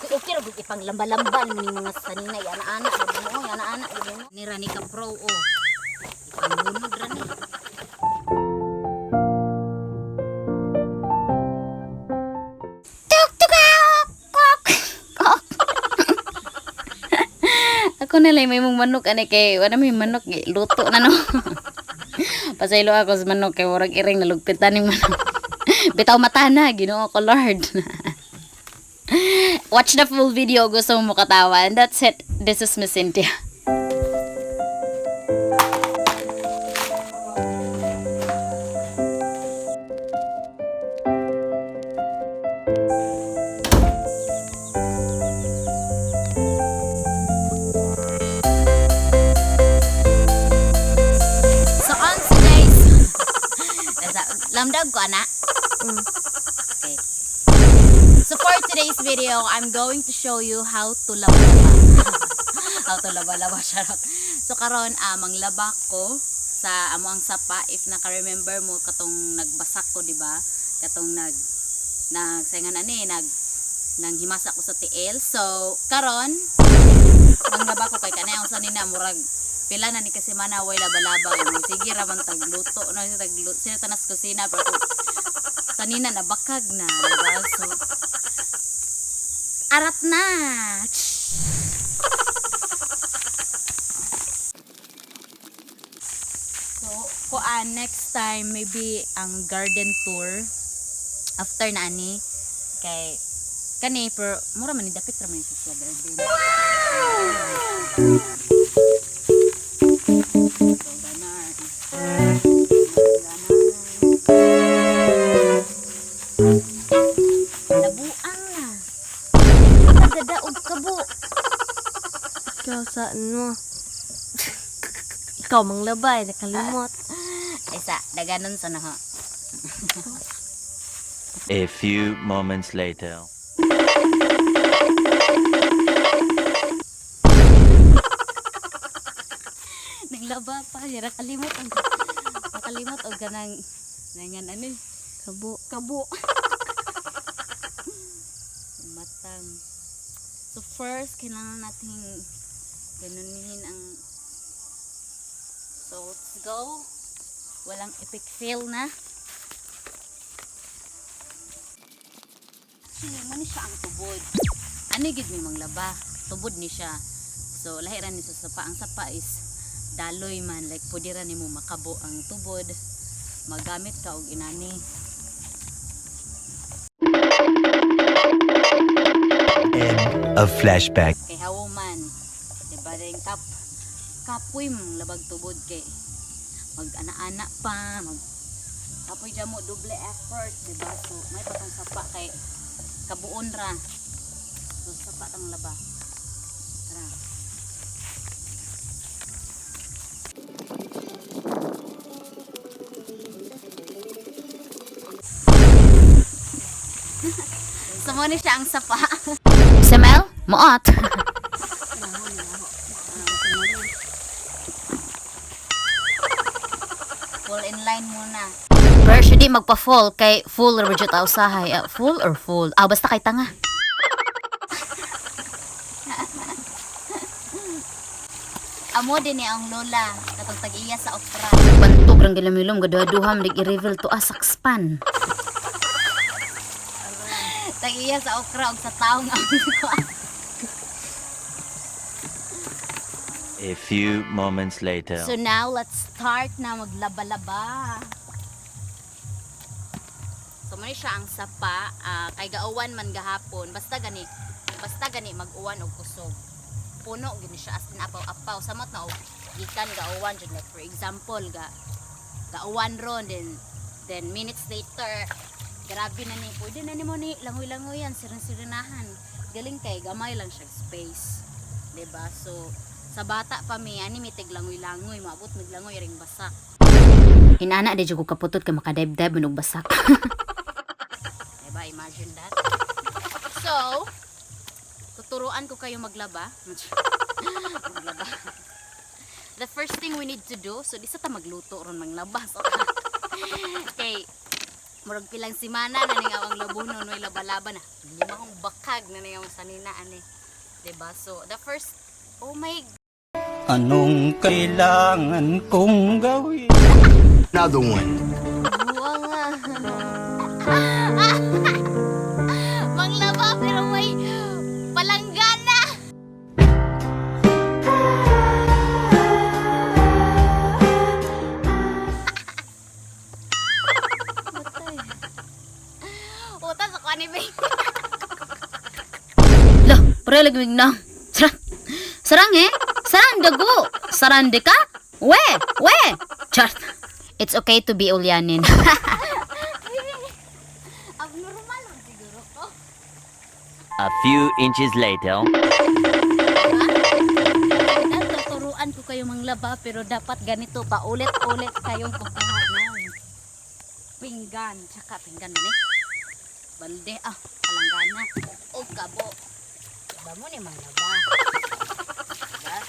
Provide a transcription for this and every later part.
Okay, okay ra gud ipanglambalamban ni mga sanina ana-ana gud mo, ana-ana gud mo. Ni ra ni ka pro oh. Ipanglunod ra ni. Tuk tuk kok kok. Ako na lang may mong manok ani kay wala may manok eh, luto na no. Pasaylo ako sa manok kay murag iring nalugpitan ning manok. Bitaw mata na, Ginoo ko Lord. Watch the full video gusto mo makatawa. And that's it. This is Miss Cynthia. So on today's Lamdag ko, ana. Okay. So for today's video, I'm going to show you how to laba-laba. How to laba-laba, charot. So karon manglaba ko sa amo ang sapa. If naka-remember mo katong nagbasak ko, di ba? Katong nag nagsayngan ani nag nanghimasa ko sa tiil. So karon manglaba ko kay kanay ang sanina murag pila na ni kasi mana way laba-laba mo sige ra man tagluto no tagluto sino tanas kusina pero sanina nabakag na, diba? So arat na. So kuan next time maybe ang garden tour after na ani kay kani pero mura man ni dapit ra man ni sa garden. So ganar. Ganar. Nabuang na. Nagadaog kabo. Ikaw saan mo? Ikaw manglabay, nakalimot. Ay sa, daganon sa naha. A few moments later. Naglaba pa, dira kalimot og nakalimot og kanang nangan ano eh, Kabo. kabo. Matang. So first, kailangan nating ganunihin ang. So let's go. Walang epic fail na. Actually, mo ni siya ang tubod. Ano gid may manglaba? Tubod ni siya. So lahi ra ni sa sapa. Ang sapa is daloy man, like pwede ra nimo makabo ang tubod. Magamit ka og inani. End of flashback. Kay hawo man, diba rin kap kapoy mong labag tubod kay mag ana-ana pa mag kapoy dyan mo double effort, diba? So may patong sapa kay kabuon ra. So sapa tang laba. Tara. So mo ni siya ang sapa. Samel, muot. Full in line muna. Pero siya di magpa-full kay full ra jud usahay. Ah, full or full? Ah, basta kay tanga. Amo din ni ang lola katong tag-iya sa okra. Bantog rang gilamilom gaduha-duham dig i-reveal to asakspan. Tag-iya sa okra og sa taong ang A few moments later. So now, let's start na maglaba-laba. So mo ni siya ang sapa, kay gauwan man gahapon. Basta gani mag-uwan og kusog. Puno gini siya as in apaw-apaw samot na og gikan gauwan jud, like for example ga gauwan ron, then minutes later grabe na ni, pwede na nimo ni langoy-langoy yan, sirin-sirinahan. Galing kay gamay lang siya space, 'di ba? So sa bata pa mi ani mi tig langoy-langoy, maabot naglangoy ring basak. Inana di jud ko kaputot kay makadebdeb man og basak. Diba? Imagine that. So, tuturuan ko kayo maglaba. Maglaba. The first thing we need to do, so di sa ta magluto ron manglaba. So, kay Murag pilang simana na ning awang labunon way laba-laba na. Limahong bakag na ning awang sanina ani. 'Di ba? So the first, oh my. Anong kailangan kong gawin? Another one. Buwa nga. Manglaba pero may palanggana. Matay. Uta sa kuan ni Bing. Lah, pare lagi na. Sarang. Sarang eh. Sarang dago. Sarande ka? We, we. Char. It's okay to be ulyanin. Abnormal lang siguro ko. A few inches later. Tuturuan ko kayo manglaba pero dapat ganito pa ulit-ulit kayong kukuha ng pinggan. Tsaka pinggan man eh. Balde ah, palanggana. O kabo. Diba mo ni manglaba? Diba?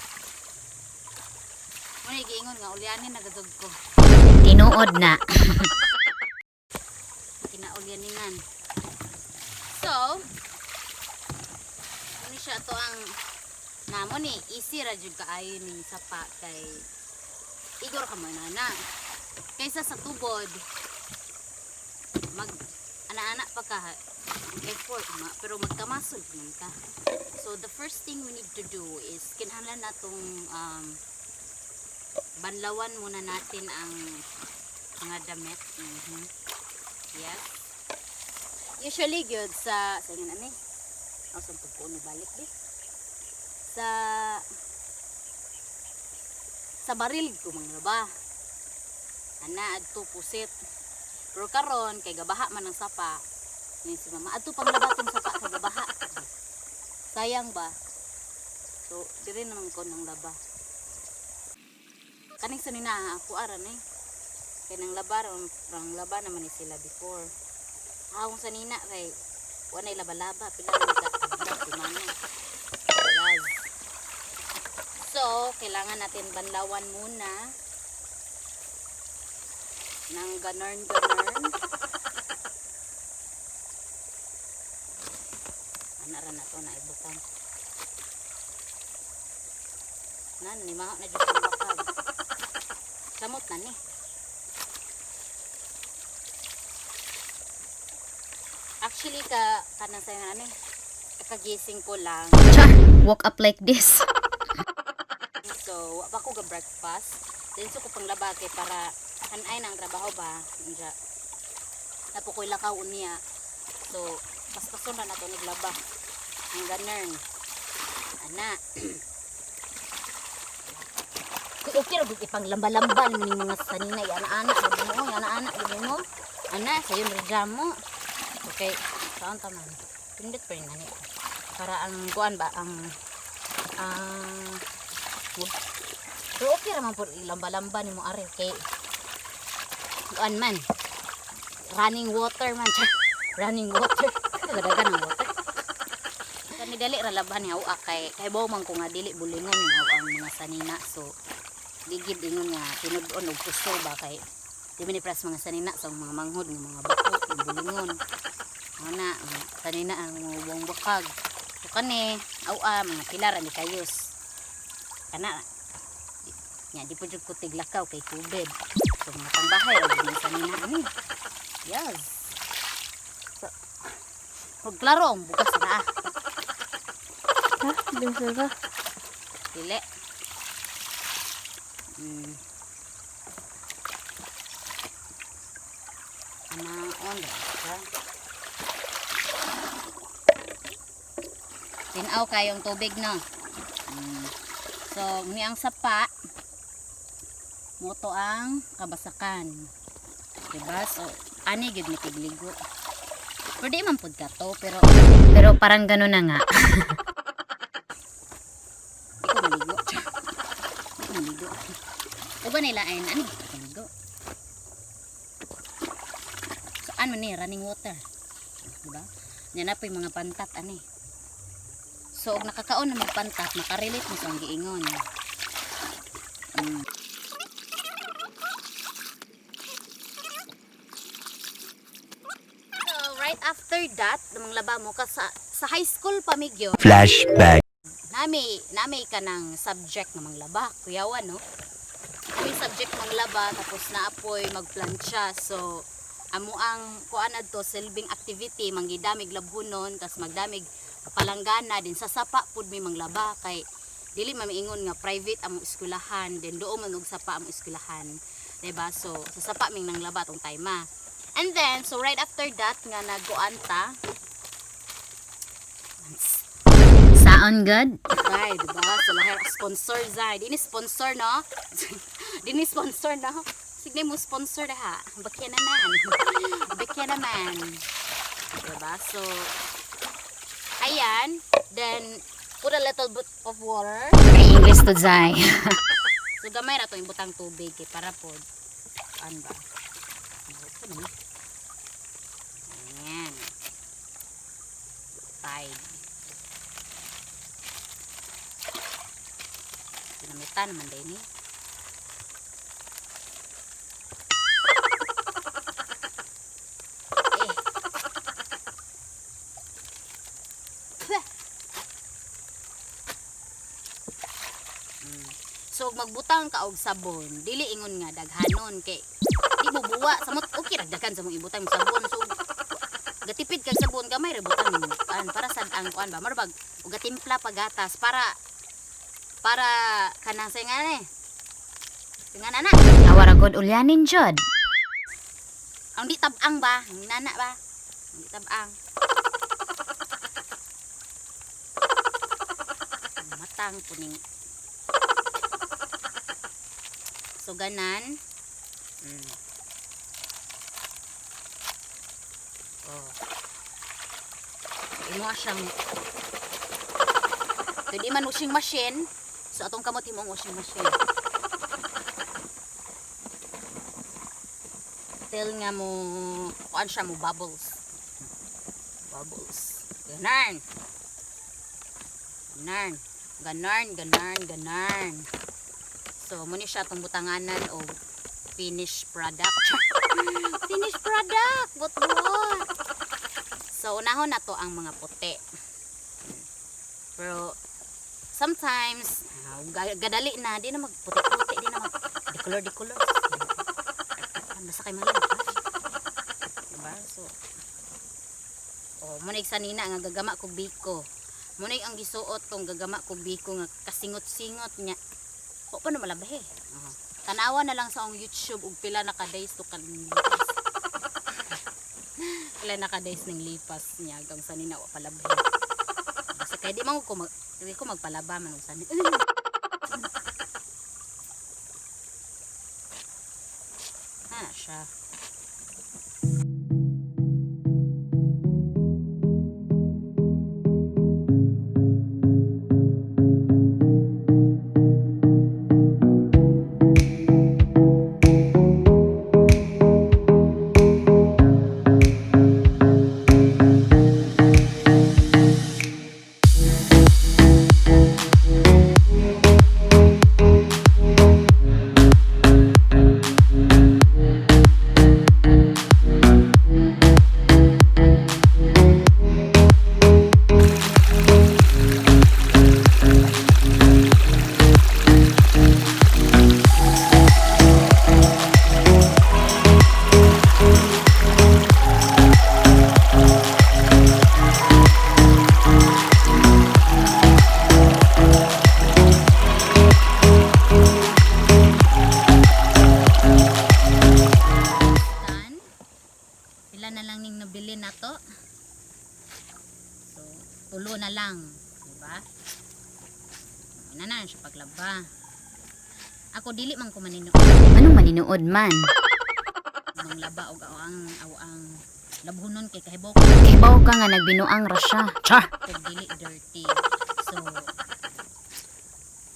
Muna giingon nga ulyanin nagadog ko. Tinuod na. Kinaulyaningan. So, ano siya to ang namo ni easy ra jud kaayo ning sapa kay igor ka man na kaysa sa tubod mag ana-ana pa ka effort ma pero magkamasol man ka. So the first thing we need to do is kinahanglan natong banlawan muna natin ang mga damit. Yes, usually gyud sa ingon ani oh, sa pagkuno balik di sa baril ko manglaba ana adto pusit, pero karon kay gabaha man ang sapa ni si mama adto panglaba tong sapa kay gabaha, sayang ba. So diri naman ko nang laba kaning sunina ako ara ni kay nang laba rang laba naman ni sila before ahong sanina kay wa nay laba-laba pila man ka adlaw si mama. Yes. So, kailangan natin banlawan muna ng ganern-ganern. Ana ra na to na ibutang. Nan ni mga na jud ang bakag. Samot na ni. Actually ka kanang sa ano eh, kakagising ko lang. Char, woke up like this. So, wa pa ko ga breakfast. Then so ko panglaba kay para hanay na ang trabaho ba. Unja. Napo ko'y lakaw unya. So, paspason na nato naglaba. Ang ganern. Ana. Kung okay ra gud ipanglambalamban ning mga sanina, ana-ana gud mo, ana-ana gud mo. Ana, sayon ra mo. Okay, saan ta man? Pindot pa rin ani. Para ang kuan ba ang pero okay ra man po ilamba-lamba nimo are kay kuan man. Running water man siya. Running water. Kagadagan ang water. Kani dali ra laban ni awa kay kay bawo man ko nga dili bulingon ni awa ang mga sanina, so ligid ingon nga tinud-on og puso ba kay di man ni pras mga sanina sa mga manghod nga mga bako ng bulingon. Ana, ang sanina ang mga buong bakag. So kani awa mga pila ra ni kayos. Kana nya di po jud ko tiglakaw kay COVID. So mga pangbahay ra jud ni sanina ani. Yes. So, pag klaro ang bugas na ah. Ha? Bisa ba? Dili. Anaon ba siya? Tinaw kayong tubig no. So, ni ang sapa moto ang kabasakan. Diba? So, ani gid ni tigligo. Pero di man pud ka to, pero pero parang gano'n na nga. Di ko maligo. Di ko maligo. Uban nila ay ano di ko maligo. So ano ni running water. Diba? Nya na po'y mga pantat ani. So og nakakaon na magpantat, makarelate mo sa ang giingon. after that, manglaba mo ka sa high school pa mi gyud. Flashback. Nami ka ng subject nga manglaba, kuyawan no. May subject manglaba tapos naapoy magplantsa. So amo ang kuan adto silbing activity manggidamig labhunon tas magdamig palanggana din sa sapa pud mi manglaba kay dili man miingon nga private among eskwelahan then duo man og sapa among eskwelahan, diba? So sa sapa ming nanglaba tong time ah. And then so right after that nga nagkuan ta Saon good? Ay, diba? So lahir sponsor zay. Dini sponsor no? Dini sponsor no? Sige mo sponsor ha. Bakya naman. Bakya naman. Diba? So ayan, then put a little bit of water. May English to zay. So gamay ra to ibutang tubig kay para pod an ba? Ano ni? Ayan. Tide. Ginamitan naman din eh. Eh. Pweh. Mm. So magbutang ka og sabon, dili ingon nga daghanon kay di mo buwa samot okay ra daghan sa mong ibutang sabon. So gatipid kag sabon gamay ra butang nimo kuan para sad ang kuan ba marbag og gatimpla pagatas para para kanang sa nga eh. Nga nana. Awara god ulyanin jud. Ang di tabang ba? Ang nana ba? Ang di tabang. Ang matang puning. So ganan. Oh. Imo siyang So, di man washing machine. So atong kamot himo ang washing machine. Till nga mo kuan siya mo bubbles. Bubbles. Ganarn. Ganarn. Ganarn, ganarn, ganarn. So muni siya atong butanganan og finished product. Finished product. But what? So unahon na to ang mga puti. Pero sometimes gadali na di na magputi-puti, di na mag di color. Basta kay mga diba? So oh, munay sanina nga gagama ko biko. Munay ang gisuot kong gagama ko biko nga kasingot-singot niya. O pa na malabahe. Tanawa na lang sa akong YouTube og pila na ka days to kan lipas. Pila na ka days ning lipas niya hanggang sanina wa palabhe. Basta kay di man ko mag, di ko magpalaba man og sani. Ah, siya. Done. Pila na lang ning nabili na to. So, tulo na lang, di ba? Ina na siya paglaba. Ako dili man ko maninuod. Anong maninuod man? Manglaba og ang aw ang labhunon kay kahibaw. Kahibaw ka nga nagbinuang ra siya. Char. Kung dili dirty. So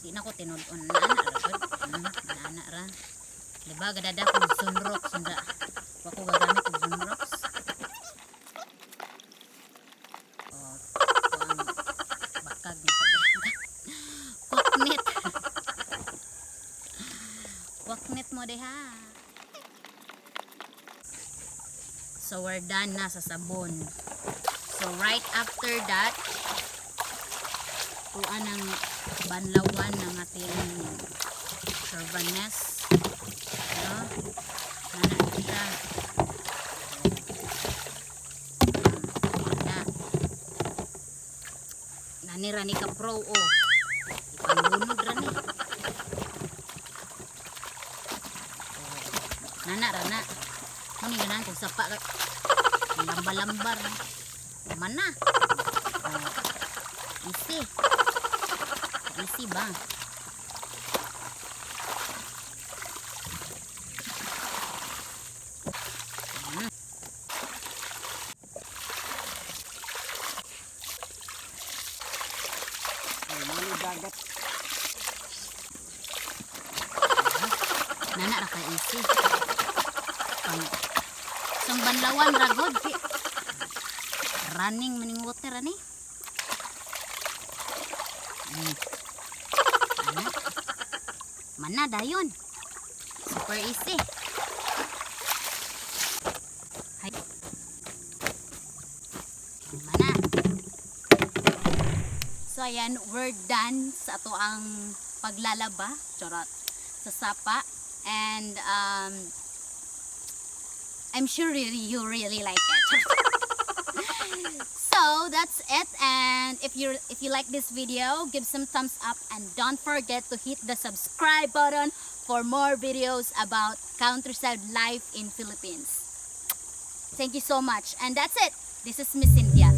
di na ko tinud-on na ana ra gud. Ana ra. Diba gadada kog sunrox sunda. Wa ko gagamit og sunrox. Oh, kuang bakag na ko. Kwaknit. Kwaknit mo diha. So we're done na sa sabon. So right after that, kuha ng banlawan ng ating Charvanes. No? Nana siya. Na. Nani ra ni ka pro oh. Ipangunod ra ni. Oh. Nana ra na. Muni ganahan kung sapa ka. Lamba-lambar. Mana. Oh. Easy. Easy ba? Ay, dagat. Nana ra ka easy. Pang isang banlawan ra god. Running maning water ani. Ana. Mana dayon. Super easy. Hay. Mana. So ayan, we're done sa ato ang paglalaba, charot, sa sapa. And I'm sure really, you really like it. So that's it, and if you like this video, give some thumbs up and don't forget to hit the subscribe button for more videos about countryside life in Philippines. Thank you so much, and that's it. This is Miss Cynthia.